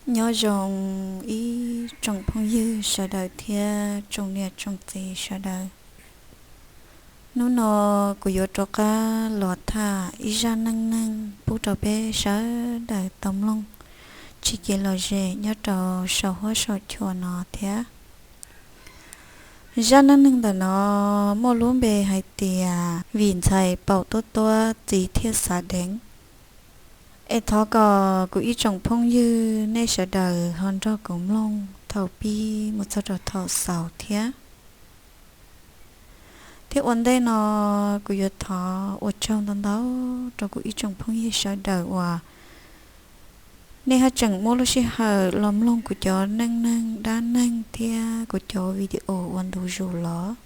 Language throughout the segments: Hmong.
Nyob zoo ib tsoom phooj ywg sawv daws thiab tsoom niam tsoom txiv sawv daws. Hnub no kuv yuav rov qab los tham ib zaj neej neeg pub rau peb sawv daws tau mloog, tsis kev lom zem nyob rau saum huab saum cua no thiab. Zaj neej neeg ntawm no muaj lub npe hais tias vim ntxhais paum tuab tuab txiv thiaj xav deev. Es thov kom kuv ib tsoom phooj ywg nej sawv daws ho nrog kuv mloog thaum pib mus txog rau thaum xaus thiab. Thiab ua ntej no kuv yuav thov ua tsaug ntau ntau rau kuv ib tsoom phooj ywg sawv daws uas nej haj tseem muab lub sij hawm los mloog kuv cov neej neeg dab neeg thiab kuv cov video uas ntu zus los.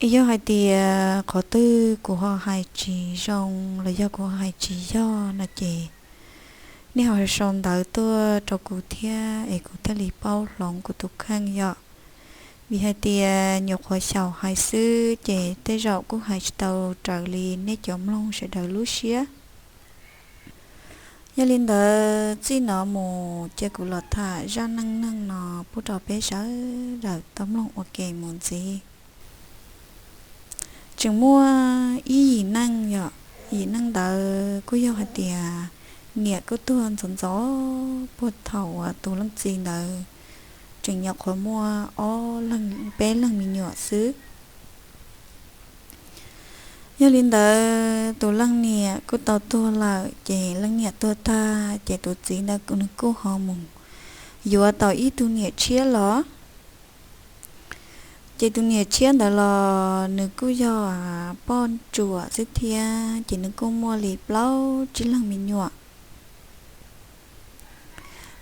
Es yog hais tias qhov twg kuv ho hais tsis zoo los yog kuv ho hais tsis yog no ces nej ho sau ntawv tuaj rau kuv thiab es kuv thiaj li paub hloov kuv tus kheej yom. Vim hais tias nyuam qhuav xyaum hais xwb ces tej zaum kuj hais tsis tau raws li nej cov mloog sawv daws lub siab. Yog li ntawd txij no mus cia kuv los tham zaj neej neeg no pub rau peb sawv daws tau mloog ua ke mus ntxiv. Tseem muaj ib yim neej yom, yim neej ntawd kuj yog hais tias niam kuj tuag ntxov ntxov puag thaum uas tus leej txiv ntawd tseem nyuam qhuav muaj ob leeg peb leeg me nyuam xwb. Yog li ntawd tus leej niam kuj tau tuag lawm ces leej niam tuag tag ces tus txiv ntawd nws kuj ho mus yuav tau ib tug niam tshiab los. Ces tus niam tshiab ntawd los nws kuj yog poj ntsuam xwb thiab ces nws kuj muaj li plaub tsib leeg me nyuam.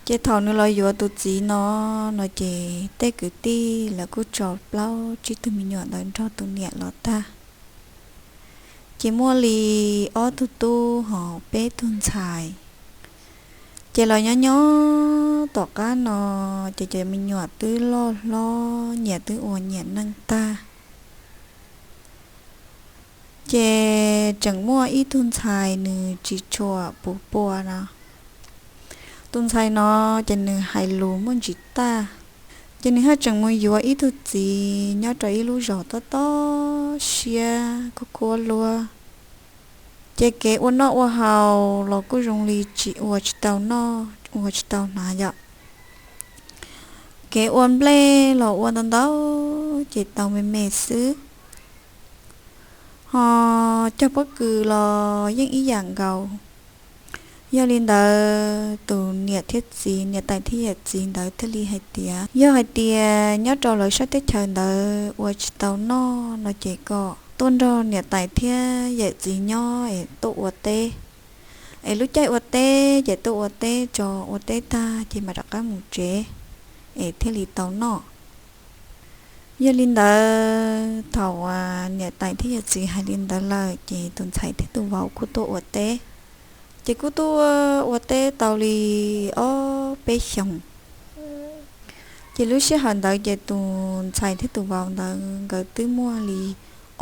Ces thaum nws los yuav tus txiv no, no ces tej kwv tij lawv kuj tso plaub tsib tug me nyuam ntawd nrog tus niam los tag. Ces muaj li ob tug tub ho peb tug ntxhais. Ces los nyob nyob tom qab no ces cov me nyuam twb loj hlob nyias twb ua nyias neej tag. Ces tseem muaj ib tug ntxhais nws tsis tshua puv pua no. Tus ntxhais no ces nws hais lus muaj ntsis tag. Ces nws haj tseem mus yuav ib tug txiv nyob rau ib lub zos tob tob siab kuj kuab luab. Ces kev ua noj ua haus los kuj zoo li tsis ua tsis tau noj ua tsis tau hnav yom. Kev ua nplej los ua ntau ntau ces tau me me xwb. Ho cog pob kws los yeej ib yam nkaus. Yog li ntawd tus niam thiab txiv, niam tais thiab yawm txiv ntawd thiaj li hais tias yog hais tias nyob rau lawv sab teb chaws ntawd ua tsis tau noj no ces kom tuaj nrog niam tais thiab yawm txiv nyob es tuaj ua teb. Es lub caij ua teb ces tuaj ua teb tso, ua teb tag ces mam rov qab mus tsev es thiaj li tau noj. Yog li ntawd thaum uas niam tais thiab yawm txiv hais li ntawd lawm ces tus ntxhais thiab tus vauv kuj tuaj ua teb. Ces kuj tuaj ua teb tau li ob peb xyoos. Ces lub sij hawm ntawd ces tus ntxhais thiab tus vauv ntawd nkawd twb muaj li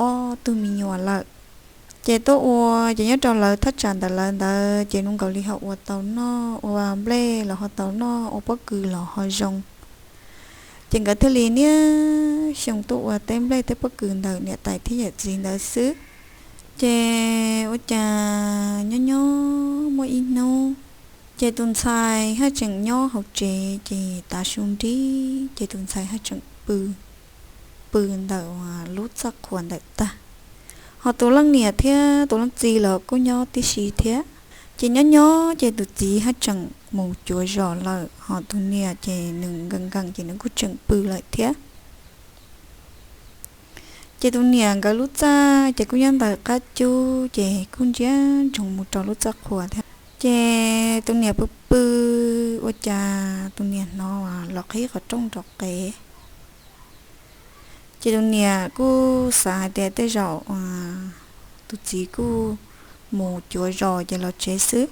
ob tug me nyuam lawm. Ces tuaj ua, ces nyob rau lawv thaj tsam ntawm lawv ntawd ces zoo nkaus li ho ua tau noj, ua nplej los ho tau noj, ua pob kws los ho zoo. Ces nkawd thiaj li niaj xyoo tuaj ua teb nplej teb pob kws ntawm niam tais thiab yawm txiv ntawd xwb. Ces ua cas nyob nyob muaj ib hnub, ces tus ntxhais haj tseem nyob hauv tsev ces tav su nrib ces tus ntxhais haj tseem pw, pw ntawm lub txaj qhua ntawm tag. Ho tus leej niam thiab tus leej txiv los kuj nyob tib si thiab. Ces nyob nyob ces tus txiv haj tseem mus cuav zos lawm, ho tus niam ces nws nkees nkees ces nws kuj tseem pw lawm thiab. Ces tus niam nkawd lub txaj ces kuj nyob ntawm qab cub ces kuj ntsia ntsoov mus rau lub txaj qhua thiab. Ces tus niam pw pw, ua cas tus niam hnov los qhib qhov rooj rov qev. Ces tus niam kuj xav hais tias tej zaum tus txiv kuj mus cuav zos ces los tsev xwb.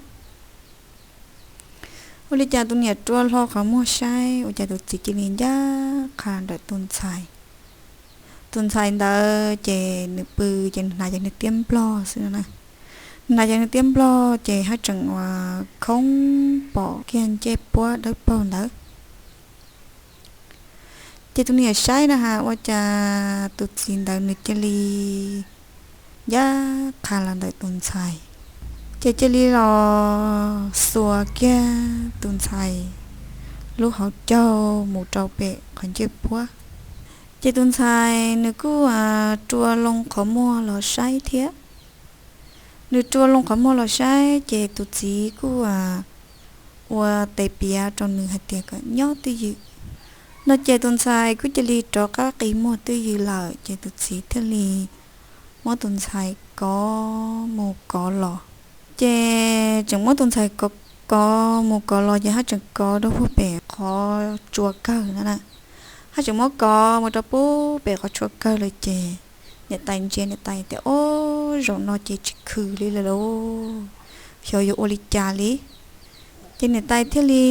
Ua li cas tus niam rua hlo qhov muag saib ua cas tus txiv cia li ncaj qha ntawm tus ntxhais. Tus ntxhais ntawd ces nws pw ces nws hnav cov niag tiab nplog xwb no na. Nas ces nws tiab nplog ces haj tseem ua khoob pom kiag ncej puab dawb paug ntawd. Ces tus niam saib na has ua cas tus txiv ntawd nws cia li ncaj qha los ntawm tus ntxhais, ces cia li los xuas kiag tus ntxhais lub hauv caug mus rau pem qhov ncej puab. Ces tus ntxhais nws kuj rua loo qhov muag los saib thiab. Nws rua loo qhov muag los saib ces tus txiv kuj ua tes piav rau nws hais tias kom nyob twj ywm. No ces tus ntxhais kuj cia li rov qab qi muag twj ywm lawm ces tus txiv thiaj li muab tus ntxhais kov mus kov los. Ces tseem muab tus ntxhais kov mus kov los ces haj tseem kov rau puag pem qhov tsua kawg na. Haj tseem muab kov mus rau puag pem qhov tsua kawg lawm ces niam tais ntsia niam tais tias, Ob, zaum no ces tsis khwm li lawm lauj, xyov yuav ua li cas li. Ces niam tais thiaj li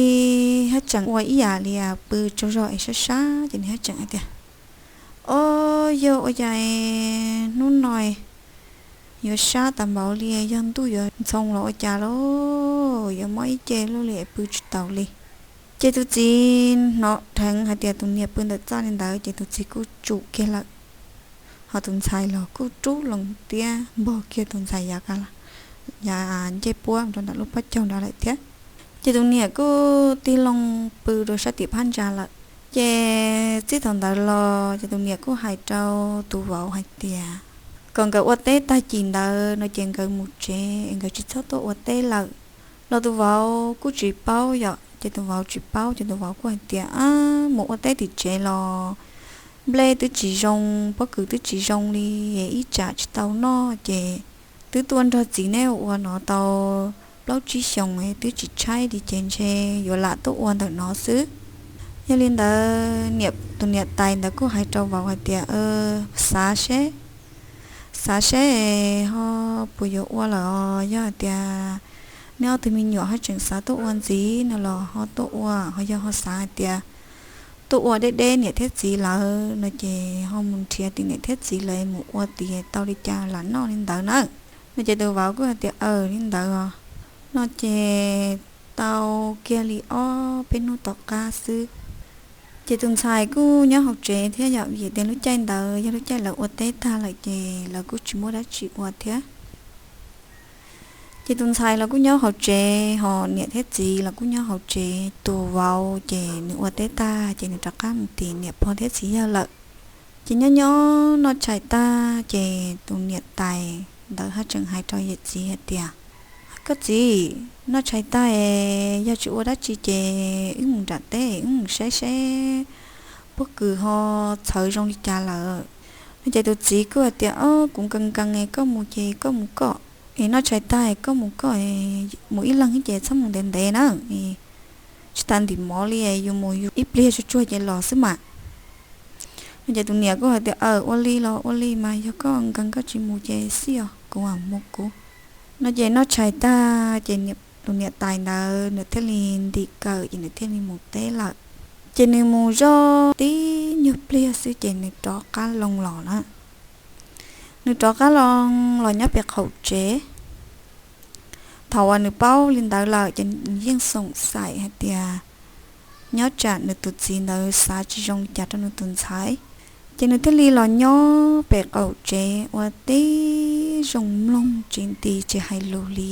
haj tseem ua ib yam li pw tsaug zog es sab sab ces nws haj tseem hais tias, Ob, yog ua cas hnub no yuav sab tas npaum li, yog ntuj yuav ntxhoo los ua cas lauj, yuav mob ib ce luaj li es pw tsis taus li. Ces tus txiv hnov dheev hais tias tus niam pw ntawm txaj li ntawd ces tus txiv kuj tsum kiag lawm. Ho tus ntxhais los kuj rub loo tiab npog kiag tus ntxhais yav ncej puab rau ntawm lub pob caug nrad lawm thiab. Ces tus niam kuj tig loo pw rau sab tim phab ntsa lawm. Ces txij thaum ntawd los ces tus niam kuj hais rau tus vauv hais tias kom nkawd ua teb tag kis ntawd no ces nkawd mus tsev es nkawd tsis txhob tuaj ua teb lawm. Los tus vauv kuj tsis paub yom, ces tus vauv tsis paub ces tus vauv kuj hais tias, Ab, mus ua teb tim tsev los nplej twb tsis zoo, pob kws twb tsis zoo li, ib tsam tsis tau noj ces twb tuaj nrog txiv neb ua no tau plaub tsib xyoos twb tsis tshaib li ces ntshe yuav lam tuaj ua ntawm no xwb. Yog li ntawd tus niam tais ntawd kuj hais rau vauv hais tias, Xav seb, xav seb ho puas yuav ua lawm os. Yog hais tias neb ob tug me nyuam ho tseem xav tuaj ua ntxiv no los ho tuaj ua, ho yog ho xav hais tias tuaj ua deb deb niam thiab txiv lawm no ces ho mus nrhiav tim niam thiab txiv lawm mus ua tim tau li cas lam noj li ntawd na. No ces tus vauv kuj hais tias, Aws, li ntawd os. No ces tau kiag li ob peb hnub tom qab xwb, ces tus ntxhais kuj nyob hauv tsev thiab yom, vim tias lub caij ntawd yog lub caij lawv ua teb tag lawm ces lawv kuj tsis muaj dab tsi ua thiab. Ces tus ntxhais los kuj nyob hauv tsev, ho niam thiab txiv los kuj nyob hauv tsev, tus vauv ces nws ua teb tag ces nws rov qab mus tim niam pog thiab txiv yawg lawm. Ces nyob nyob noj tshais tag ces tus niam tais ntawd haj tseem hais rau yawm txiv hais tias, Koj txiv, noj tshais tag es yog tsis ua dab tsi ces wb mus nram teb wb mus saib seb pob kws ho txhawv zoo li cas lawm. No ces tus txiv kuj hais tias, Ob, kuv nkees nkees es koj mus ces koj mus koj, es noj tshais tag es koj mus koj, mus ib leeg ces txhob mus ntev ntev na, tsis tas ntim mov li, yus mus yus ib pliag tsuag tsuag ces los xwb mas. No ces tus niam kuj hais tias, Aws, ua li los ua li mas, yog koj nkees koj tsis mus ces xij os, kuv mam mus kuv. No ces noj tshais tag ces tus niam tais ntawd nws thiaj li ntim kawm ces nws thiaj li mus teb lawm. Ces nws mus zoj tib nyuag pliag xwb ces nws rov qab loo los na. Nws rov qab loo los nyob pem qaum tsev. Thaum uas nws paub li ntawd lawm ces nws yeej xoom xaim hais tias nyob tsam nws tus txiv ntawd xav tsis zoo li cas rau nws tus ntxhais. Ces nws thiaj li los nyob pem qaum tsev ua tib zoo mloog tsis nti tsis hais lus li.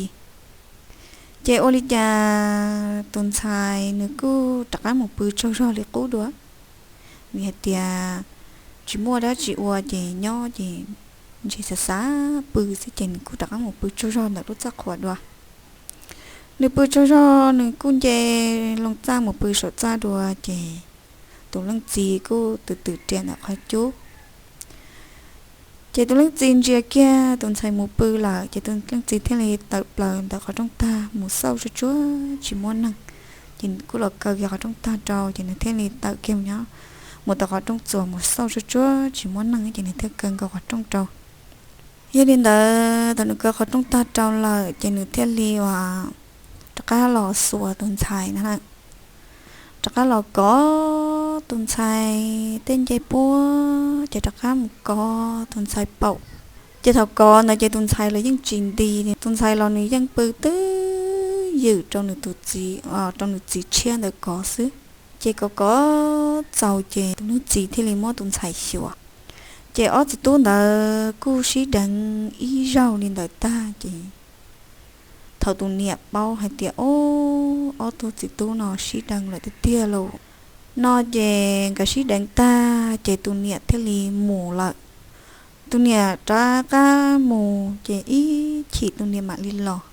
Ces ua li cas tus ntxhais nws kuj rov qab mus pw tsaug zog li qub dua. Vim hais tias tsis muaj dab tsi ua ces nyob ces ntshe xav xav pw xwb ces nws kuj rov qab mus pw tsaug zog ntawm lub txaj qhua dua. Nws pw tsaug zog nws kuj nce loo txaj mus pw saum txaj dua ces tus leej txiv kuj twm twm riam ntawm qhov cub. Ces tus leej txiv ntsia kiag tus ntxhais mus pw lawm ces tus leej txiv thiaj li tawm plaws ntawm qhov rooj tag mus xauj tsuag tsuag tsis muaj neeg. Ces kuj los kaw kiag qhov rooj tag rau ces nws thiaj li tawm kiag mus nyob mus tom qhov rooj txuas mus xauj tsuag tsuag tsis muaj neeg ces nws thiaj kaw nkaus qhov rooj rau. Yog li ntawd thaum nws kaw qhov rooj tag rau lawm ces nws thiaj li uas rov qab los xuas tus ntxhais na. Rov qab los kov tus ntxhais tej ncej puab ces rov qab mus kov tus ntxhais paum. Ces thaum kov ntawd ces tus ntxhais los yeej tsis nti, tus ntxhais los nws yeej pw twj ywm rau nws tus txiv, rau nws txiv tshiab ntawd kov xwb. Ces kov kov txaus ces tus leej txiv thiaj li muab tus ntxhais xyuas. Ces ob txiv tub ntawd kuj sib deev ib zaug li ntawd tag ces thaum tus niam paub hais tias, o, ob tug txiv tub no sib deev lawm tiag tiag lauj, no ces nkawd sib deev tag ces tus niam thiaj li mus lawm. Tus niam rov qab mus ces ib chim tus niam mam li los.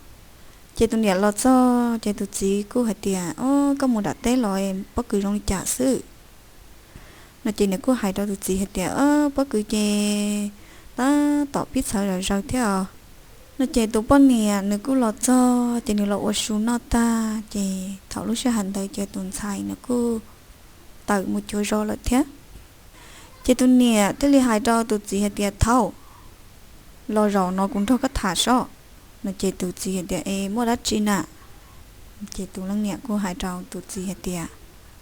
Ces tus niam los txog ces tus txiv kuj hais tias, o, koj mus nram teb los pob kws zoo li cas xwb? No ces nws kuj hais rau tus txiv hais tias, pob kws ces tab tom pib txhawv zom zaws thiab os. No ces tus poj niam nws kuj los txog ces nws los ua su noj tag ces thaum lub sij hawm ntawd ces tus ntxhais nws kuj tawm mus cuag zos lawm thiab. Ces tus niam thiaj li hais rau tus txiv hais tias, thaum los zaum no kuv nrog koj tham sob. No ces tus txiv hais tias, es muaj dab tsi na? Ces tus leej niam kuj hais rau tus txiv hais tias,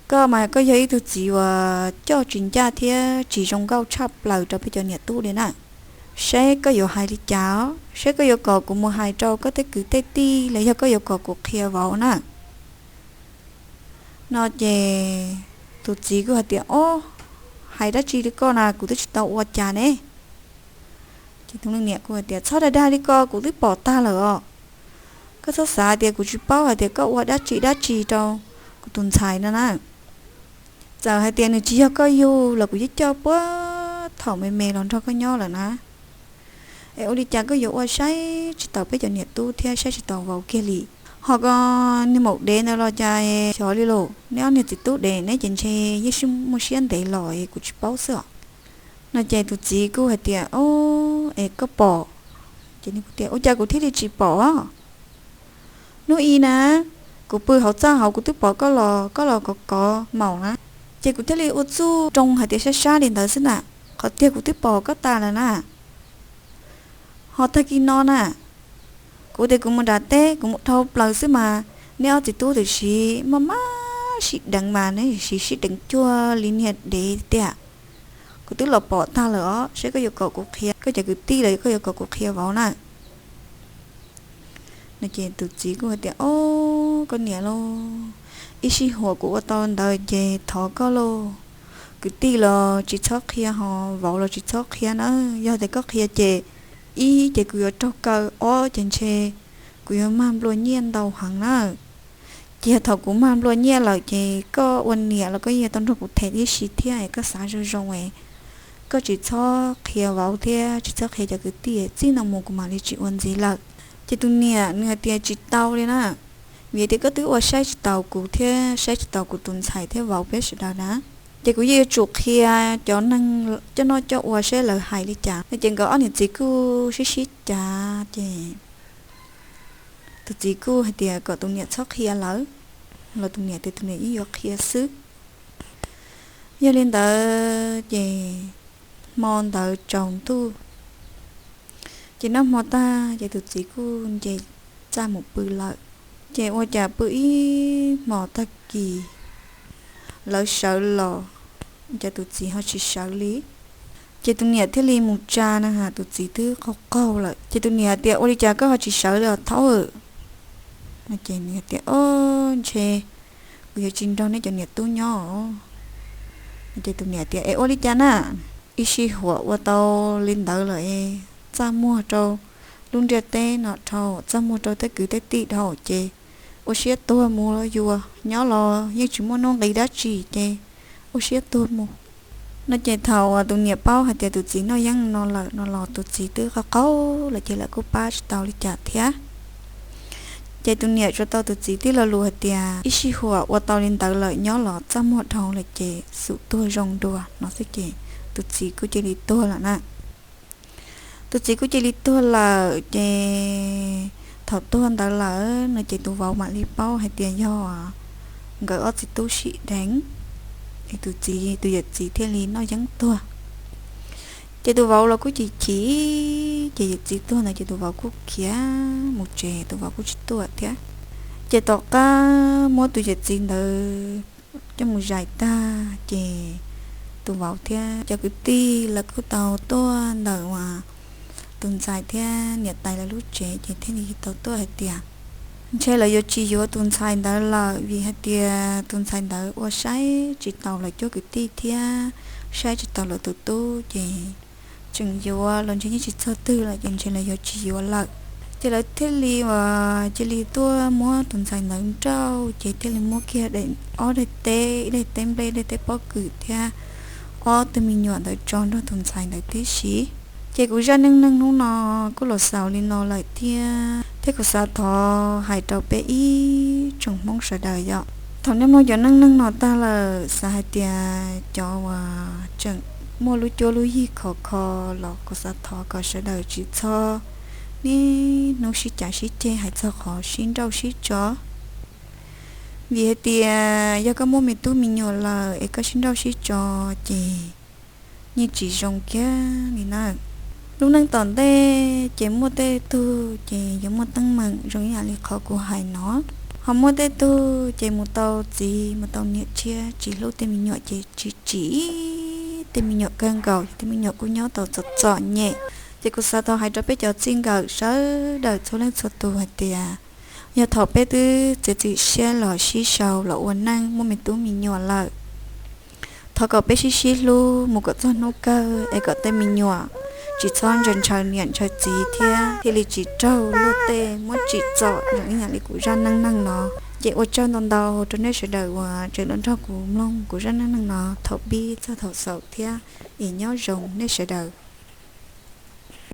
koj mas koj yog ib tug txiv uas coj tsis ncaj thiab tsis zoo nkauj tshaj plaws rau peb cov niam tub li na. Saib koj yuav hais li cas, saib koj yuav kom kuv mus hais rau koj tej kwv tej tij los yog koj yuav kom kuv qhia vauv na? No ces tus txiv kuj hais tias, o, hais dab tsi li koj na, kuv twb tsis tau ua cas ne. Ces tus leej niam kuj hais tias, txhob dag dag li ko, kuv twb pom tag lawm os. Koj txhob xav tias kuv tsis paub hais tias koj ua dab tsi dab tsi rau kuv tus ntxhais no na. Txawm hais tias nws tsis yog koj yug los kuv yeej coj puag thaum me me los nrog koj nyob lawm na. Es ua li cas koj yuav ua saib tsis taus peb cov niam tub thiab saib tsis taus vauv kiag li? Ho koj niag maum dev ntawd los cas xyov li los, neb ob niag txiv tub dev neb ces ntshe yeej muaj siab ntev los es kuv tsis paub xwb os. No ces tus txiv kuj hais tias, o, es koj pom? Ces nws tias, ua cas kuv thiaj li tsis pom? Hnub i na, kuv pw hauv txaj hauv kuv twb pom koj los, koj los kov kov maum na. Ces kuv thiaj li ua txuj roo hais tias sab sab li ntawd xwb na, qhov tiag kuv twb pom koj tas lawm na. Ho tag kis no na, kuv tias kuv mus nram teb kuv mus dhau plaws xwb mas, neb ob txiv tub tam sim maj mam sib deev mas neb tam sim sib deev cuag li niag dev tiag. Kuv twb los pom tag lawm os, saib koj yuav kom kuv qhia koj cov kwv tij los koj yuav kom kuv qhia vauv na. No ces tus txiv kuj hais tias, o, koj niam lauj, ib sij huam kuv ua tau ntawd ces thov koj lauj, kwv tij los tsis txhob qhia ho vauv los tsis txhob qhia na. Yog tias koj qhia ces ib ces kuv yuav raug kaw, ob ces ntshe kuv yuav mag nplua nyiaj ntau heev na. Ces yog thaum kuv mag nplua nyiaj lawm ces koj ua niam los koj yeej tau nrog kuv them tib si thiab, koj xav zoo zoo es koj tsis txhob qhia vauv thiab tsis txhob qhia cov kwv tij, txij no mus kuv mam li tsis ua ntxiv lawm. Ces tus niam nws hais tias tsis tau li na, vim tias koj twb ua saib tsis taus kuv thiab saib tsis taus kuv tus ntxhais thiab vauv peb sawv daws na. Ces kuv yeej yuav tsum qhia cov neeg coj noj coj ua saib lawv hais li cas. No ces nkawd ob niam txiv kuj sib sib cav ces tus txiv kuj hais tias kom tus niam txhob qhia lawv, los tus niam tias tus niam yeej yuav qhia xwb. Yog li ntawd ces hmo ntawd tsaus ntuj, ces noj hmo tag ces tus txiv kuj nce txaj mus pw lawm. Ces ua cas pw ib hmos tag kis lawv sawv los, cas tus txiv ho tsis sawv li. Ces tus niam thiaj li mus tsa na has tus txiv twb qaug qaug lawm. Ces tus niam hais tias, ua li cas koj ho tsis sawv li os thaub? Ces nws tias, o, ntshe kuv yuav tsis nrog nej cov niam tub nyob. Ces tus niam tias, es ua li cas na? Ib sij huam ua tau li ntawd lawm, txaj muag rau lub ntiaj teb no dhau, txaj muag rau tej kwv tej tij dhau ces ua siab tuag mus los yuav nyob los yeej tsis muaj nuj nqis dab tsi ces ua siab tuag mus. No ces thaum tus niam paub hais tias tus txiv noj yeeb no lawm no los tus txiv twb qaug qaug lawm ces lawv kuj pab tsis tau li cas thiab. Ces tus niam tsuas tau tus txiv tij lo lus hais tias ib sij huam ua tau li ntawd lawm nyob los txaj muag dhau lawm ces xum tuag zoo dua no xwb ces tus txiv kuj cia li tuag lawm na. Tus txiv kuj cia li tuag lawm ces thaum tuag ntawd lawm no ces tus vauv mam li paub hais tias yog nkawd ob txiv tub sib deev, es tus txiv tus yawm txiv thiaj li noj yeeb tuag. Ces tus vauv los kuj chim chim, ces yawm txiv tuag ntawd ces tus vauv kuj khiav mus tsev, tus vauv kuj tsis tuaj thiab. Ces tom qab muab tus yawm txiv ntawd coj mus zais tag ces tus vauv thiab cov kwv tij lawv kuj tau tuaj ntawm uas tus ntxhais thiab niam tais lawv lub tsev ces thiaj li tau tuaj hais tias ntshe lawv yuav tsis yuav tus ntxhais ntawd lawm vim hais tias tus ntxhais ntawd ua saib tsis taus lawv cov kwv tij thiab saib tsis taus lawv tus tub ces tseem yuav los ntshe yeej tsis txog twg lawm ces ntshe lawv yuav tsis yuav lawm. Ces lawv thiaj li uas cia li tuaj muab tus ntxhais ntawd nrauj ces thiaj li muab kiag ob daim teb, ib daim teb nplej, ib daim teb pob kws thiab ob tug me nyuam ntawd tso nrog tus ntxhais ntawd tib si. Ces kuv zaj neej neeg hnub no kuj los xaus li no lawm thiab, thiab kuv xav thov hais rau peb ib tsoom Hmoob sawv daws yom, thaum nej mloog cov neej neeg no tag lawm xav hais tias cov uas tseem muaj lub cuab lub yig khov kho los kuv xav thov kom sawv daws tsis txhob niaj hnub sib cav sib ceg hais txog qhov sib nrauj sib tso. Vim hais tias yog koj muaj me tub me nyuam lawm es koj sib nrauj sib tso ces yeej tsis zoo kiag li na. Lub neej tom ntej ces muaj tej tug ces yuav muaj teeb meem zoo ib yam li qhov kuv hais no, ho muaj tej tug ces mus tau txiv mus tau niam tshiab tsis hlub tej me nyuam ces tsis tsim tej me nyuam kawg nkaus, tej me nyuam kuj nyob tau txom txom nyem. Ces kuv xav tau hais rau peb cov txij nkawm sawv daws txhua leej txhua tus hais tias yog thaum peb twb txiav txim siab los sib sau los ua neej muaj me tub me nyuam lawm, thov kom peb sib sib hlub mus kom txog hnub kawg es kom tej me nyuam tsis txhob ntshaw ntshaw niam ntshaw txiv thiab thiaj li tsis raug luag tej muab tsim txom zoo ib yam li kuv zaj neej neeg no. Ces ua tsaug ntau ntau rau nej sawv daws uas tseem los nrog kuv mloog kuv zaj neej neeg no thaum pib txog thaum xaus thiab es nyob zoo nej sawv daws.